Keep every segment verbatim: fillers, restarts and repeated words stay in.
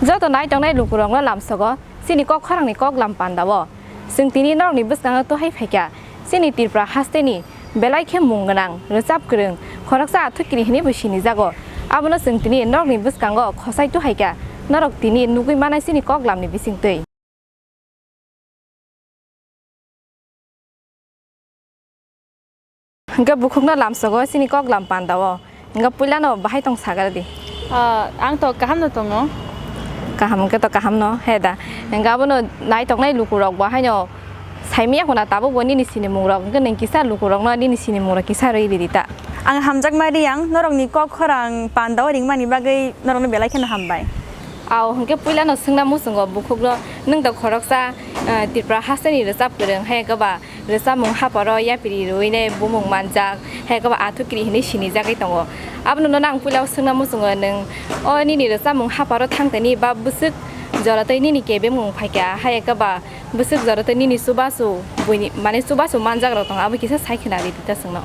Joto nai tongnai lukurokno lamsogo chini kok khorangni kok lam pandao. Chwng tini norokni bwskango tuhai phaikha chini Tripura hasteni belai khe mung gwnang rwchap kwrwng khoroksa Athukiri hinwi bo sinijago. Abono chwng tini norokni bwskango khosai tuhaikha norok tini nugwi manai chini kok lamni bisingtwi. Hwnkhe bukhukno lamsogo chini kok lam pandao. Hwnkhe puilano bahai tong sagar di. Ah, ang to kaham no tongo. Kaham hwnkhe to kaham no, he da. Hwnkhe abono nai tongnai lukurok bo haino saimanya khuna tabuk bo nini sinimungrok. Hwnkhe nwng kisa lukurokno nini sinimungrok kisa rwi ridi ta. Ang Hamjakma Riyang, norokni kok khorang pandao ringmani bagwi norokno belai kheno hambai. Aw, hwnkhe puilano swngna muchungo bukhukno, nwng to khoroksa, eh, Tripura hasteni rwchap kwrwng, hai khe ba rwchapmung haparo yapiri rwui nai bumung manjak, hai khe ba Athukiri hinwi sinijagwi tongo. Abono nono ang puila o swngna muchungo, nwng o nini rwchapmung haparo thangtani ba bwswk joratwi nini kebengmung phaikha, hai khe ba bwswk joratwi nini chubachu buini, mane chubachu manjakrok tongo, abo kisa sai khwna ridi ta chwngno.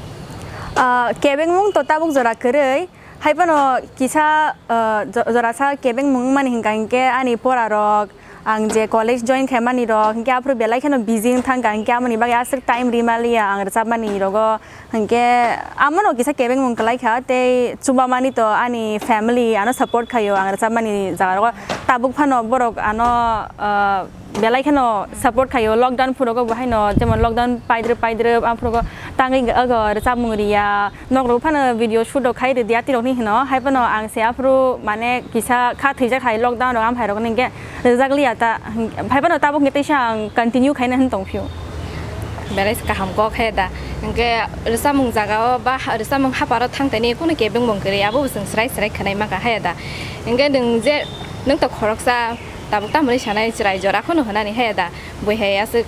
Ah, kebengmung to tabuk jora kwrwi, hai phano kisa, ah, jo-, jorasa kebengmung wngmani hwnkha hinkhe ani porarok, ang je college join khaimani rok, hinkhe aphuru belai kheno busy wng thangkha, hinkhe amoni bagwi aswk time ri maliya ang rwchapmani rogo. Hinkhe amono kisa kebengmung kwlai kha, tei chubamani to ani family ano support khaio ang rwchapmani jaga rogo. Tabuk phano borok ano, ah, belai kheno support khaio lockdown phurogo bo haino, jemon lockdown paidrwp paidrwp aphuru tangwi ogo rwchapmung riya. Nokrok phano video shoot rok khai rwdi atirokni hino, hai phano ang se aphuru mane kisa kha thwijak hai lockdown rok amhairokni hinkhe rwjak liya ta, hai phano tabuk hwnkhe teisa ang continue khaina hwn tongphio. Belai se kaham kok hai da, hinkhe rwchapmung jagao ba ha-, rwchapmung haparo thangtani kunu kebengmung kwrwi, abo bo chwng swrai swrai khwnai mankha hai da. Hinkhe nwng je, nwng to khoroksa tabuk tamoni sanai chwrai jora khunu hwnani hai da. Bui hai aswk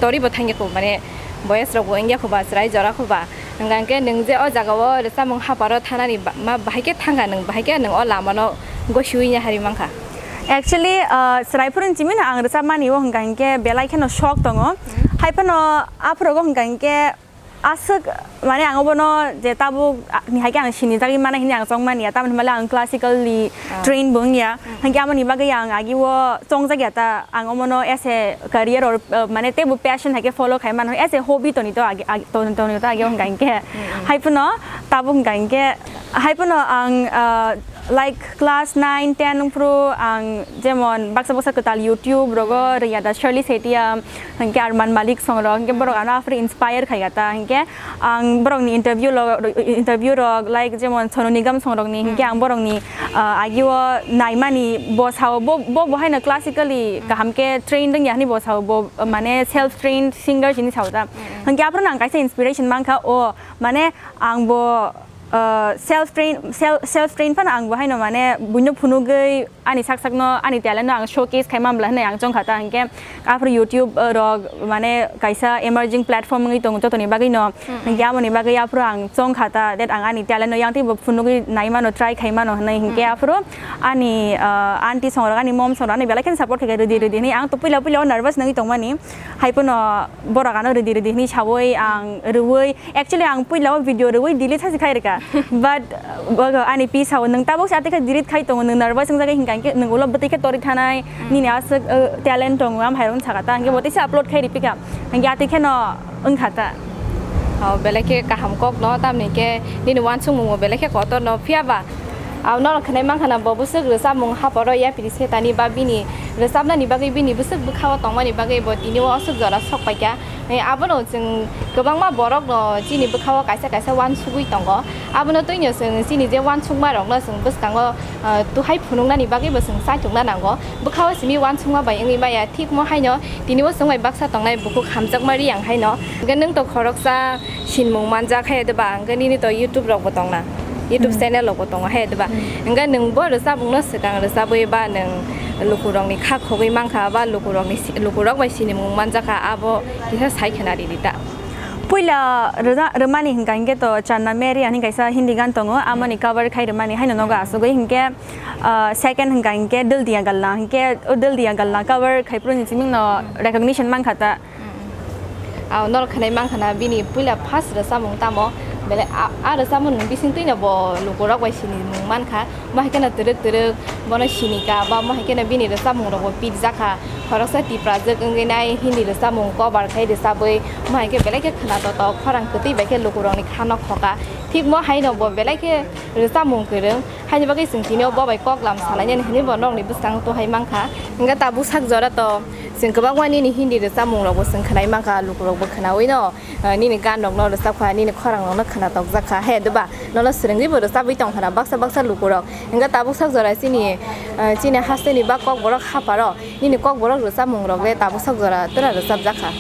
tori bo thangya kho, mane boyes rok bo wngya kho ba, chwrai jora kho ba. Hwnkha hwnkhe nwng je o jaga o rwchapmung haparo thanani ba-, ma bahai khe thangkha nwng, bahai khe nwng o lama no gosiui ya hari mankha. Actually, ah, chwrai phuru ni simi no ang rwchapmani o hwnkha hwnkhe belai kheno shok tongo. Hmm. Hai phano aphuru o hwnkha hwnkhe aswk, mane, ang obono je tabuk, a, ni hai khe ang sinijagwi mano hinwi ang chongmani ya, tamoni hwnba le ang classically Ah. trained bo wngya. Hmm. Hinkhe amoni bagwi ang agi o chongjak ya ta, ang omono as a career or, uh, mane, teibo passion hai khe follow khai mano, as a hobby toni to agi, agi, toni, toni to agi o hwnkha hinkhe. Hmm, hmm. Hai phano tabuk hwnkha hinkhe, hai phano ang, uh, like, class nine, ten wngphuru ang jemon baksa baksa kwtal YouTube rogo rwya da Shirley Setia, hinkhe Arman Malik song rok, hinkhe borok ano aphuru inspire khai kha ta, hinkhe ang borokni interview lo, interview rok, like, jemon Sonu Nigam song rokni, hinkhe Hmm. ang borokni, ah, agi o naimani bo sao, bo, bo, bo haino classically Hmm. kaham khe trained wngya hinwi bo sao, bo, mane, self trained singer hinwi sao ta. Hmm, hmm. Hinkhe aphuru ang kaisa inspiration mankha, o, mane, ang bo, ah, self train, self, self train phano ang bo haino, mane, buino phunugwi ani sak sakno, ani talent no ang showcase khai man bla hinwi ang chong kha ta, hinkhe aphuru YouTube, ah, rok, mane, kaisa emerging platform wngwi tongo jotoni bagwi no. Hmm. Hinkhe amoni bagwi aphuru ang chong kha ta, that ang ani talent no yang teibo phunugwi nai mano, try khai mano hinwi. Hinkhe Hmm. aphuru ani, ah, aunty song rok, ani mom song rok ani belai kheno support khai kha, rwdi, rwdi hinwi. Ang to puila puila o nervous nangwi tongmani, hai phano borok ano rwdi, rwdi hinwi saui ang rwui, actually, ang puila o video rwui delete hasi khai rwkha. But, uh, bogo ani pi sao, "Nwng tabuk se atwi khe delete khai tongo, nwng nervous wngjagwi hinkha hinkhe nwng ulo bwtwi khe torwi thanai, Hmm. nini aswk, uh, talent tongo," am hai rokno sakha ta, hinkhe bo teisa upload khai ripikha, hinkhe atwi kheno wngkha ta. Oh, belai khe kaham kok no, tamni khe nini uansukmung bo belai khe kotor no, phiya ba, ah, norok khwnai mankha na bo bwswk rwchapmung haporo yapri se tani ba bini rwchapnani bagwi, bini bwswk bwkha o tongmani bagwi bo tini o aswk jora sok paikha. Eh, abono chwng kwbangma borokno chini bwkhao kaisa kaisa uansugwi tongo. Abono twino chwng chini je uansukmarokno chwng bwskango, ah, tuhai phunuknani bagwibo chwng chaitukna nango. Bwkhao simi uansukma bai wngwi maya, thikmo haino tini o chwng bai baksa tongnai bukhuk Hamjakma Riyang haino. Hwnkhe nwng to khoroksa sinmung manjak hai de ba, hwnkhe nini to YouTube rokbo tongna. YouTube Hmm. channel rokbo tongo hai de ba. Hmm. Hwnkhe nwng bo rwchapmungno swkang rwchabwi ba nwng lukurokni kha khogwi mankha ba lukurokni si-, lukurok bai sinimung manjakha, abo kisa sai khwna ridi ta. Puila rwja-, rwmani hwnkha hinkhe to Channa Meri ani kaisa Hindi gan tongo, amoni cover khai rwmani haino nogo asugwi hinkhe, ah, second hwnkha hinkhe Dil Diya Galla, hinkhe o Dil Diya Galla cover khai phuru ni simi no recognition mankha ta. Aw, norok khwnai mankha na bini puila first rwchapmung tamo? Belai a, a rwchapmung ni bising twino bo lukurok bai sinimung mankha. Mo hai kheno twrwk twrwk bono sinika, ba mo hai kheno bini rwchapmung rokbo pitjakha. Khoroksa Tiprajwk wngwi nai Hindi rwchapmung cover khai rwchabwi, mo hai khe belai khe khwna totok, khorang kwtwi bai khe lukurokni kha nok khoka. Thik mo haino bo belai khe rwchapmung kwrwng. Haini bagwi chwng tini o bo bai kok lam salainani hwnwi bo nokni bwskango tuhai mankha. Hwnkhe tabuk sak jora to chwng kwbangma nini Hindi rwchapmung rokbo chwng khwnai mankha, lukurokbo khwnawi no, eh, nini gan rokno rwchapkha, nini khorang rokno khwna tokjakha, he, diba? Nono swrwngwi bo rwchabwi tongkha na baksa baksa lukurok. Hwnkhe tabuk sak jora chini, eh, chini hasteni ba kokborok haparo nini kokborok rwchapmung rok le tabuk sak jora twra rwchapjakha?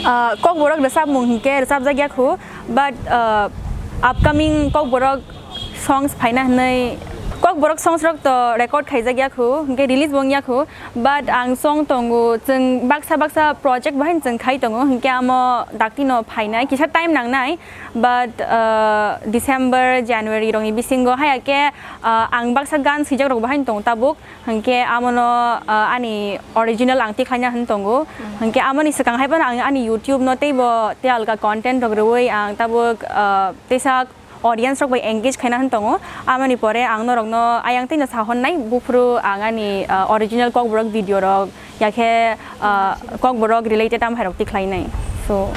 Ah, kokborok rwchapmung hinkhe rwchapjakya khu, but, ah, upcoming kokborok songs phaina hwnwi, kokborok songs rok to record khaijakya khu, hinkhe release bo wngya khu, but ang chong tongo, chwng baksa baksa project bo haino chwng khai tongo, hinkhe amo daktino phainai kisa time nangnai, but, ah, December, January rokni bisingo haya khe, ah, ang baksa gan swijak rok bo haino tongo tabuk. Hwnkhe amono, ah, ani original ang tikhlaina hwn tongo. Mm. Hwnkhe amoni swkang hai phano ang ani YouTube no teibo tei alka content rok rwui ang tabuk, ah, teisa audience rok bai engage khaina hwn tongo. Amoni pore ang norokno ayang teino sahornai, buphuru ang ani, ah, original kokborok video rok, yakhe, ah, kokborok related amhairok tikhlainai. So,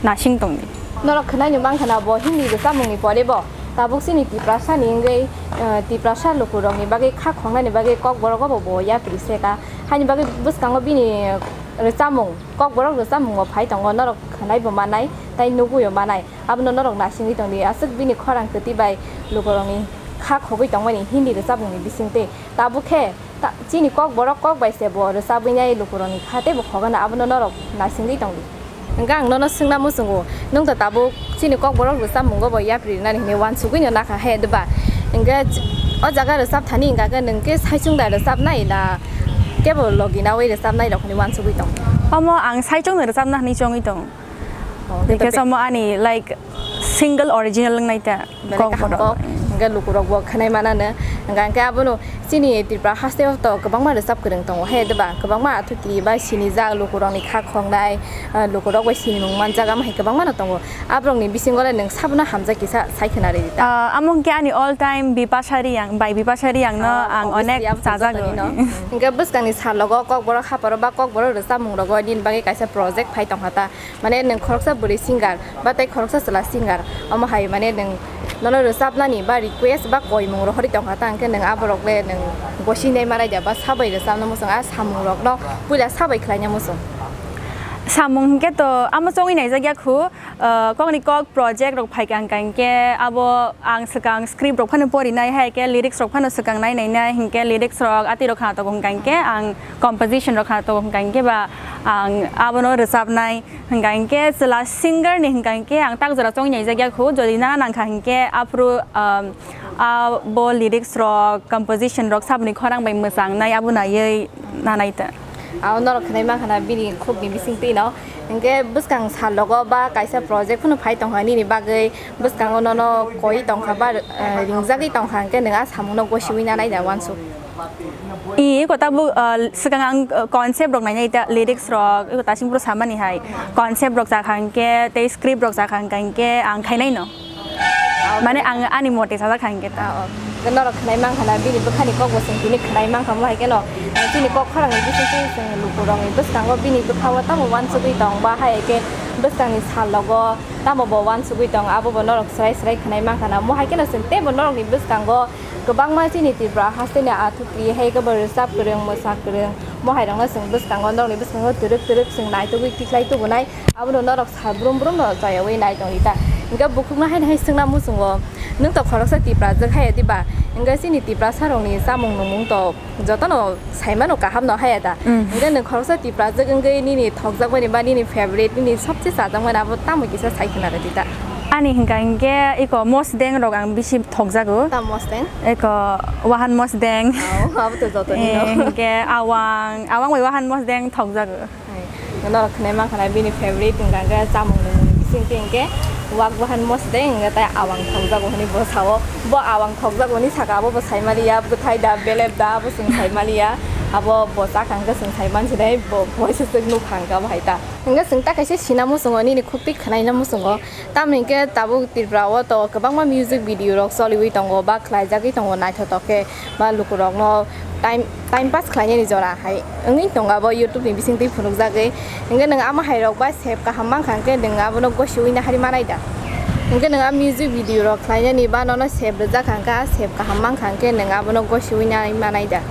nasing tongdi. Norok khwnaino mankha na bo Hindi rwchapmungni pore bo tabuk chini Tiprasani wngwi, ah, Tiprasa lukurokni bagwi kha khongnani bagwi kokborok obo bo yapri seka. Haini bagwi bwskango bini rwchapmung, kokborok rwchapmungo phai tongo, norok khwnaibo manai tei nugwibo manai. Abono norok nasingwi tongdi, aswk bini khorang kwtwi bai lukurokni kha khogwi tongmani Hindi rwchapmungni bisingtwi. Tabuk khe ta-, chini kokborok kok bai se bo rwchabwi nai lukurokni kha teibo khogano, abono norok naisingwi tongdi. Hwnkhe ang nono swngna muchungo, nwng to tabuk chini kokborok rwchapmungo bo yapri rwnani hwnwi uansugwino nakha he, diba? Hwnkhe ch-, o jaga rwchap thani hwnkha khe nwng khe saichung da rwchapnai na kebo logi naui rwchapnai rok hwnwi uansugwi tong? Omo ang saichungno rwchapna hwnwi chongwi tong. Oh, Hwnkhe tei somo ani, like, single original wngnai ta. Belai kaham kokborok. Kok, hwnkhe lukurokbo khwnai manano. Hwnkha hwnkhe abono chini Tripura hasteo to kwbangma rwchap kwrwng tongo he, diba? Kwbangma athukiri bai sinijak lukurokni kha khoknai, ah, lukurok bai sinimung manjak, ama hai kwbangmano tongo. Aborokni bisingo le nwng sabono hamjak kisa sai khwna rwdi ta? Ah, amo hwnkhe ani all time Bipasha Riyang, bai Bipasha Riyang no Ah, ang obviously, onek abo to chajago. Jotoni no. Hwnkhe bwskangni salogo kokborok haparo ba kokborok rwchapmung rogo nini bagwi kaisa project phai tongkha ta. Mane nwng khoroksa bwrwi singer ba tei khoroksa chwla singer, omo hai mane nwng nono rwchapnani ba request ba koimung rohorwi tongkha ta, hwnkhe nwng aborok le nwng gosi nai ma raida ba sabai rwchapna muchung, a samung rokno puila sabai khlaina muchung? Samung hwnkhe to amo chongwi naijak ya khu, ah, kokni kok project rok phaikha hwnkha hwnkhe abo ang swkang script rok phano porinai, hai khe lyrics rok phano swkang nai nainai, hwnkhe lyrics rok atwi rok khna tongo hwnkha hwnkhe ang composition rok khna tongo hwnkha hwnkhe ba ang abono rwchapnai. Hwnkha hwnkhe chwla singer ni hwnkha hwnkhe ang tak jora chongwi naijak ya khu, jodi nana nangkha hwnkhe aphuru, um, abo lyrics rok, composition rok saboni khorang bai mwchangnai abo naiwi nanai ta. Abo norok khwnai mankha na bini khukni bisingtwi no. Hwnkhe bwskang salogo ba kaisa project phano phai tongkha nini bagwi, bwskango nono koi tongkha ba, eh, ringjagwi tongkha, hwnkhe nwng a samungno gosiwi nanai da uansuk? I, eko tabuk, ah, swkang ang, ah, concept rok nainai ta, lyrics rok, eko Tasing Pro samani hai. Concept rok chakha hwnkhe, tei script rok chakha hwnkha hwnkhe, ang khainai no. Mane ang ani mote sajak kha hwnkhe ta. Ah, oh. Norok khwnai mankha na, bini bwkhani kok bo chwng tini khwnai mankha, mo hai kheno, ah, chini kok khorang ni bisingtwi chwng lukurokni bwskango bini bwkhao tamo uansugwi tong, ba hai khe bwskangni salogo tamo bo uansugwi tong, abo bo norok swrai swrai khwnai mankha na. Mo hai kheno chwng teibo norokni bwskango kwbangma chini Tripura hasteni athukri hai khe bo rwchap kwrwng, mwsa kwrwng, mo hai rokno chwng bwskango, norokni bwskango twrwk twrwk chwng naitugwi tikhlai tubunai, abono norok sal brum brum no chayawi nai tongdi ta. Hwnkhe bukhukno haino hai swngna muchungo, nwng to khoroksa Tiprajwk hai diba? Hwnkhe chini Tiprasa rokni chamung nwngmung to jotono saimano kaham no haya da. Mm. Hwnkhe nwng khoroksa Tiprajwk wngwi nini thokjakmani ba nini favorite, nini sobse chajakmani abo tamo kisa sai khwna rwdi ta? Ani hwnkha hwnkhe eko Mosdeng rok ang bisi thokjago. Ta Mosdeng? Eko Wahan Mosdeng. Oh, abo to jotoni no. Eh, hwnkhe Awang, Awang bai Wahan Mosdeng thokjago. Hai, norok khwnai mankha na bini favorite hwnkha hwnkhe chamung nwngmung bisingtwi hwnkhe Wak Bahan Mosdeng hwnkhe tai Awang thokjago hwnwi bo sao. Bo Awang thokjago hwnwi saka abo bo saimaliya, bwthai da, belep da, abo chwng saimaliya. Abo bo chakha hwnkhe chwng sai mansinai, bo, bo se chwk nukha hwnkhe abo hai ta. Hwnkhe chwng ta kaisa sina muchungo, nini khuktwi khwnaina muchungo. Tamni hwnkhe tabuk Tripura o to kwbangma music video rok choliwi tongo, ba khlaijagwi tongo naithotok khe, ba lukurokno time, time pass khlainani jora hai wngwi tongo abo YouTube ni bisingtwi phunukjagwi. Hwnkhe nwng amo hai rok ba sep kaham mankha hwnkhe nwng abono gosiwi nahari manai da? Hwnkhe nwng a music video rok khlainani ba nono sep rwjak kha hwnkhe a sep kaham mankha hwnkhe nwng abono gosiwi nahari manai da?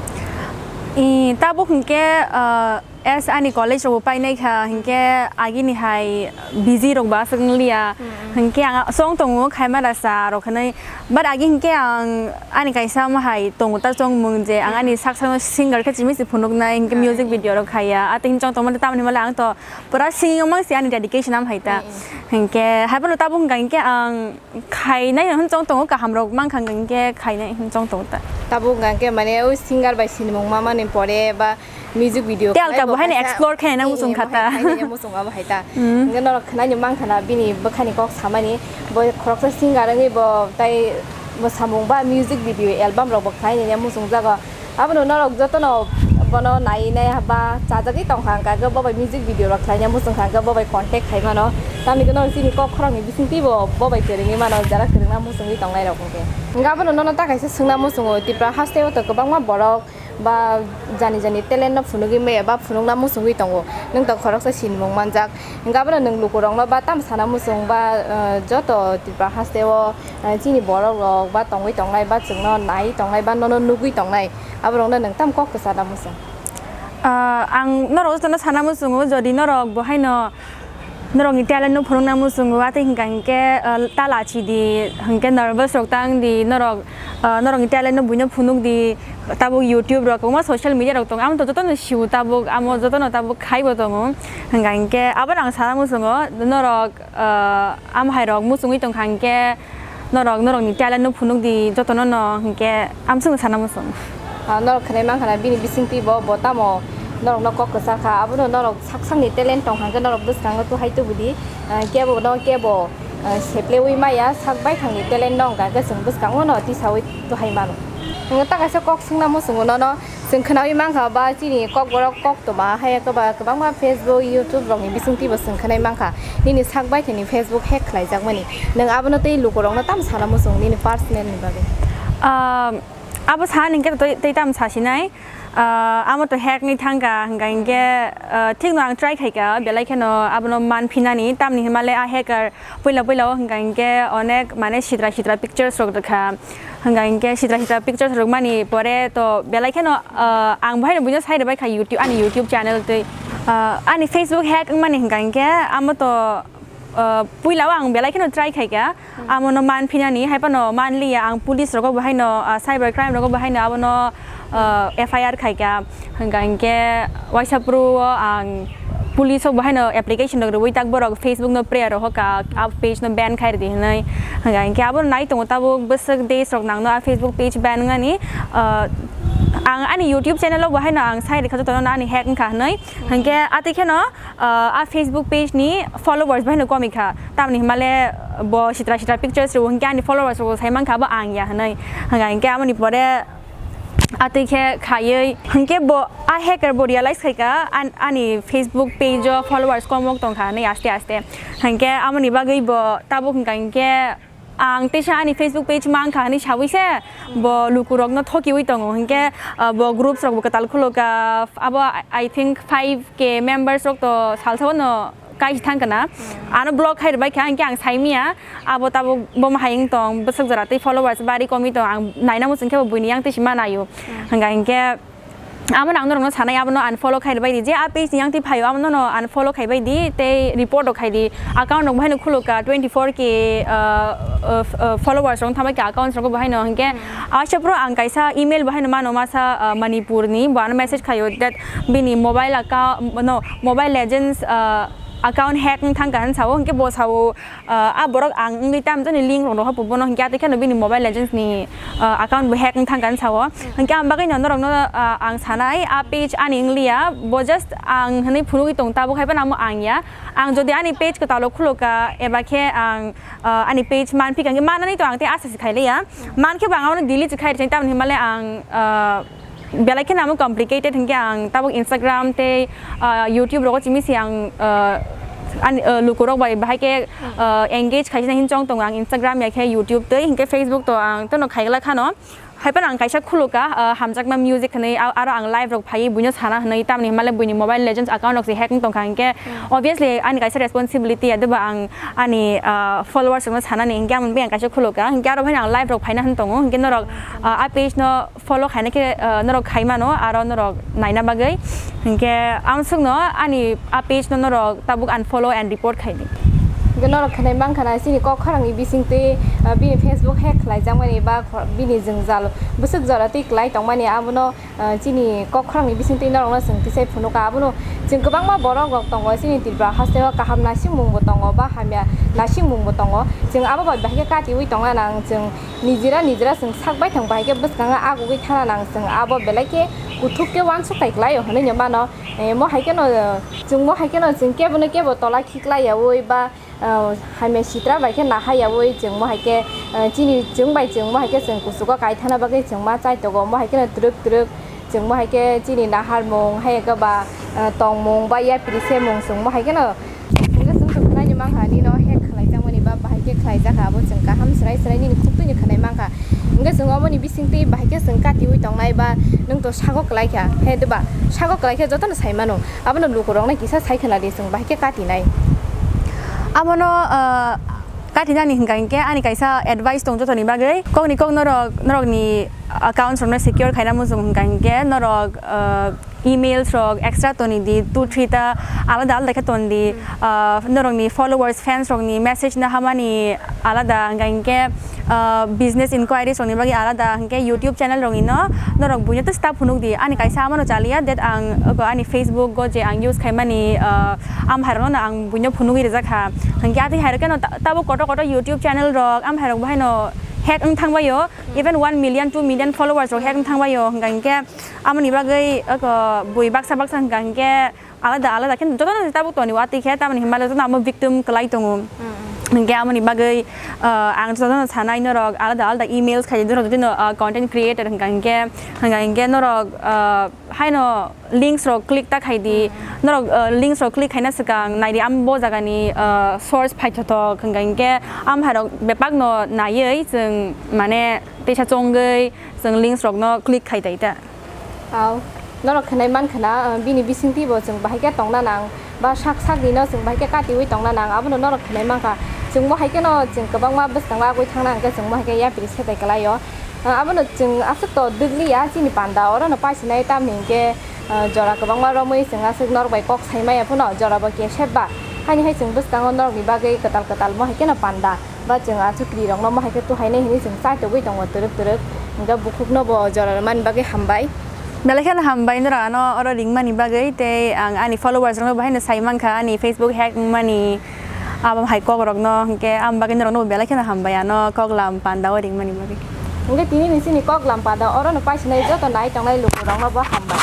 I, tabuk hwnkhe, ah, as ani college rokbo painai kha, hwnkhe agini hai busy rokbo aswk wngliya. Mm. Hwnkhe ang chong tongo khaima rasa rok hwnwi, but agi hwnkhe ang ani kaisa omo hai tongo ta chongmung je ang ani sak sakno singer khe chimi se phunuknai, hwnkhe music video rok khaiya. Atwi hwn chong tongmani tamni hwnmale ang to pura singing o mang se ani dedication am hai ta. Mm, mm. Hwnkhe haiphano tabuk hwnkha hwnkhe ang khainai hwn chong tongo, kaham rok mankha hwnkhe khainai hwn chong tongo ta. Tabuk hwnkha hwnkhe mane o singer bai sinimung mamani pore ba music video te alka khlai bo bo haino kaisa explore khaina muchung kha ta. Khainai muchung abo hai ta. Mm. Hwnkhe norok khwnani mankha na bini bwkhani kok samani, bo khoroksa singer wngwi bo tai bo samung ba music video album rok bo khlainani muchungjago. Abono norok jotono bono nai nai ba chajagwi tongkha hwnkha hwnkhe bo bai music video rok khlaina muchungkha hwnkhe bo bai contact khai mano. Tamni hwnkhe norok chini kok khoroknwi bisingtwi bo, bo bai kwrwngwi mano, jara kwrwngna muchungwi tongnai rok hwnkhe. Hwnkhe abono nono ta kaisa swngna muchungo, Tripura haste o to kwbangma borok ba jani jani talent no phunugwi maya ba phunukna muchungwi tongo, nwng to khoroksa sinimung manjak. Hwnkhe abono nwng lukurokno ba tamo sana muchung ba, eh, joto Tripura haste o, eh, chini borok rok ba tongwi tongnai ba chwngno nai tongnai ba nono nugwi tongnai, aborokno nwng tamo kok kwchana muchung? Ah, ang norok jotono sana muchungo, jodi norok bo haino norokni talent no phunukna muchungo, atwi hwnkha hwnkhe, ah, ta lachi di, hwnkhe nervous rok tang di, norok, ah, norokni talent no buino phunuk di, tabuk YouTube rok, kwbangma social media rok tongo, amo to jotono sio tabuk, amo jotono tabuk khaibo tongo, hwnkha hwnkhe abono ang sana muchungo, norok, ah, amo hai rok muchungwi tongkha hwnkhe, norok, norokni talent no phunuk di jotono no, hwnkhe amswkno sana muchung. Ah, norok khwnai mankha na bini bisingtwi bo, bo tamo norokno kok kwchar kha, abono norok sak sakni talent tong hwnkhe norok bwskango tuhai tubu di, ah, kebo no kebo, ah, seplewi maya, sak baithangni talent no wngkha hwnkhe chwng bwskango no tisawi tuhai mano. Nwng ta kaisa kok swngna muchungo nono. Chwng khnawi mankha ba chini kokborok koktwma hai eko ba kwbangma Facebook, YouTube rokni bisingtwi bo chwng khwnai mankha. Nini sak baithangni Facebook hack khlaijakmani. Nwng abono tei lukurokno tamo sana muchung nini personal ni bagwi? Ah, abo sana hwnkhe tei, tei tamo sasinai. Ah, amo to hack ni thangkha, hwnkha hwnkhe, ah, thikno ang try khaikha, belai kheno abono manphinani, tamni hwnmale a hacker puila puila o hwnkha hwnkhe onek mane sitra sitra pictures rok rwkha. Hwnkha hwnkhe sitra sitra pictures rwkmani pore to belai kheno, ah, ang bohaino buino sai rwbaikha YouTube, ani YouTube channel tei, ah, ani Facebook hack wngmani hwnkha hwnkhe amo to, ah, puila o ang belai kheno try khaikha. Amono manphinani, hai phano manliya, ang police rogo bo haino, ah, cyber crime rogo bo haino abono, ah, F I R khaikha. Hwnkha hwnkhe waisa phuru o ang police o bo haino application rok rwui tak borok Facebook no prayer rok hoka, a page no ban khai rwdi hwnwi. Hwnkha hwnkhe abono nai tongo tabuk bwswk days rok nangno a Facebook page ban wngnani. Ah, ang ani YouTube channel o bo haino ang sai rwkha jotono ani hack wngkha hwnwi. Hwnkhe atwi kheno, ah, a Facebook page ni followers bo haino komikha. Tamni hwnmale bo sitra sitra pictures rw hwnkhe ani followers rok sai mankha bo ang ya hwnwi. Hwnkha hwnkhe aboni pore atwi khe khaiwi hwnkhe bo a hacker bo realize khaikha an-, ani Facebook page o followers komok tongkha hwnwi aste aste. Hwnkhe aboni bagwi bo tabuk hwnkha hwnkhe ang teisa ani Facebook page mankha hwnwi sawi se bo lukurokno thokiwi tongo. Hwnkhe, ah, bo groups rokbo kwtal khuloka, abo I, I think five K members rok to salsa no kaisa thang kana. Ano block khai rwbai kha, hwnkhe ang saimia, abo tabuk bomo hai wng tong, bwswk jora tei followers bari komwi tong, ang naina muchung khe bo buini yang tei sima naio. Hwnkha hwnkhe amo ang norokno sanai, abono unfollow khai rwbai di, je a page ni yang tei phaio, amo nono unfollow khai bai di, tei report rok khai di. Account rok bo haino khulo ka, twenty four K, uh, uh, uh, followers rok thambai ka account rok bo haino, hwnkhe aisa pro ang kaisa email bo haino mano masa, uh, Manipur ni, bo ano message khaio that bini mobile account, no, Mobile Legends, uh, account hack wng thang ka hwn sao, hwnkhe bo sao, ah, a borok ang wngwi tamjani link rok rohor bo bono hwnkhe atwi kheno bini Mobile Legends ni, ah, account bo hack wng thang kha sao. Hwnkhe ang bagwi no norokno, ah, ang sanai a page ani wngliya, bo just ang hwnwi phunugwi tong tabuk hai phano ang ya. Ang jodi ani page kwtalo khulo ka eba khe ang, ah, ani page manphi ka hwnkhe manani to ang tei asa se khai liya. Mankhe bo ang abono delete se khai rwsai tamni hwnmale ang, ah, Belai kheno amo complicated hinkhe ang tabuk Instagram tei, ah, YouTube rogo chimi se ang, ah, ani, ah, lukurok bai bahai khe, ah, engage khaisina hin chong tongo ang Instagram ya khe YouTube tei hinkhe Facebook to ang tono khaigla khano. Haiphano ang kaisa khuluka, ah, hamjakma music hinwi a-, aro ang live rok phaiwi buino sana hinwi tamni himale buini Mobile Legends account rok se hack wng tongkha hinkhe obviously ani kaisa responsibility ya deba ang ani, ah, followers rokno sanani hinkhe amoni bagwi ang kaisa khuluka hinkhe aro phaino ang live rok phaina hin tongo hinkhe norok, ah, a page no follow khaina khe, ah, norok khai mano, aro norok naina bagwi. Hinkhe amsukno ani a page no norok tabuk unfollow and report khai di. Hinkhe norok khnai mankha na chini kok khorangni bisingtwi, ah, bini Facebook hack khlaijakmani ba kho-, bini jwngjal bwswk jora twi klai tongmani abono, ah, chini kok khorangni bisingtwi norokno chwng tisai phunuka. Abono chwng kwbangma borok rok tongo chini Tripura hasteo kaham naisingmungbo tongo ba hamya naisingmungbo tongo. Chwng abo bai bahai khe katiwi tongna nang chwng. Nijira nijira chwng sak baithang bahai khe bwskango agugwi thana nang chwng abo belai khe kuthuk khe uansuk thai klaio hwnwi no mano. Eh, mo hai kheno, eh, chwng mo hai kheno chwng kebono kebo tola khiklai yaui ba, eh, hamya sitra bai khe nahai yaui chwng mo hai khe, eh, chini chwng bai chwng mo hai khe chwng kuchugo kaithana bagwi chwng ma chaitogo mo hai kheno twrwk twrwk. Chwng mo hai khe chini naharmung, hai khe ba, eh, tongmung ba yapri semung chwng mo hai kheno. Hwnkhe chwng to khwnai ni mankha nino hack khlai jakmani ba bahai khe khlai jakha abo chwng kaham swrai swrai nini khuk twi ni khwnai mankha. Hwnkhe chwng oboni bisingtwi bahai khe chwng katiwi tongnai ba nwng to sago kwlai kha, he diba? Sago kwlai khe jotono sai mano. Abono lukurokno kisa sai khwna di chwng bahai khe katinai. Abono, ah, katinani hwnkha hinkhe ani kaisa advice tong jotoni bagwi. Kokni kok norok, norokni accounts rokno secure khaina muchung hwnkha hinkhe norok, ah, emails rok extra toni di, two three ta alada alada khe ton di. Hmm. Ah, norokni followers, fans rokni message na hamani alada, hwnkha hinkhe, ah, business inquiries rokni bagwi alada, hinkhe YouTube channel rokni no norok buino tei staff phunuk di. Ani kaisa amano chaliya that ang, ogo ani Facebook go je ang use khaimani, ah, am hairokno ang buino phunugwi rijak kha. Hinkhe atwi hairok khe no ta-, tabuk kotor kotor YouTube channel rok am hairok bo haino hack wng thangbaio, even one million, two million followers rok hack wng thangbaio, hwnkha hinkhe amoni bagwi oko bui baksa baksa hwnkha hinkhe alada alada khe jotono tabuk toni watwi khe tamoni hinmale jotono amo victim kwlai tongo. Mm, mm. Hinkhe amoni bagwi, ah, ang jotono sanai norok alada alada emails khai norok jotono, ah, content creator hwnkha hinkhe, hwnkha hinkhe norok, ah, haino links rok click ta khai di. Mm, mm. Norok, ah, links rok click khaina swkang nai di, am bo jagani, ah, source phaithothok hwnkha hinkhe am hairok bebakno naiwi chwng mane teisa chongwi chwng links rokno click khai tai ta. Au, norok khnai man khna, ah, bini bisingtwi bo chwng bahai khe tongna nang, ba sak sak ni no chwng bahai khe katiwi tongna nang, abono norok khnai man kha. Chwng bo hai kheno chwng kwbangma bwskango agwi thangna hwnkhe chwng bo hai khe yapri se bai kwlai o. Ah, abono chwng aswk to dwk liya chini panda, oro no paisinai tamni hwnkhe, ah, jora kwbangma romwi chwng aswk norok bai kok sai maya phano, jora bo kesep ba. Haini hai chwng bwskango norok ni bagwi kwtal kwtal mo hai kheno panda. Ba chwng achukri rokno mo hai khe tuhainai hinwi chwng chaitogwi tongo twrwk twrwk. Hwnkhe bukhukno bo jora rwmani bagwi hambai. Belai kheno hambai norok ano oro ringmani bagwi, tei ang ani followers rokno bo haino sai mankha ani Facebook hack wngmani abo hai kok rokno, hwnkhe aboni bagwi norokno bo belai kheno hambai ano kok lam panda o ringmani bagwi. Hwnkhe tini ni chini kok lam panda oro no paisinai joto nai tongnai luku rokno bo hambai.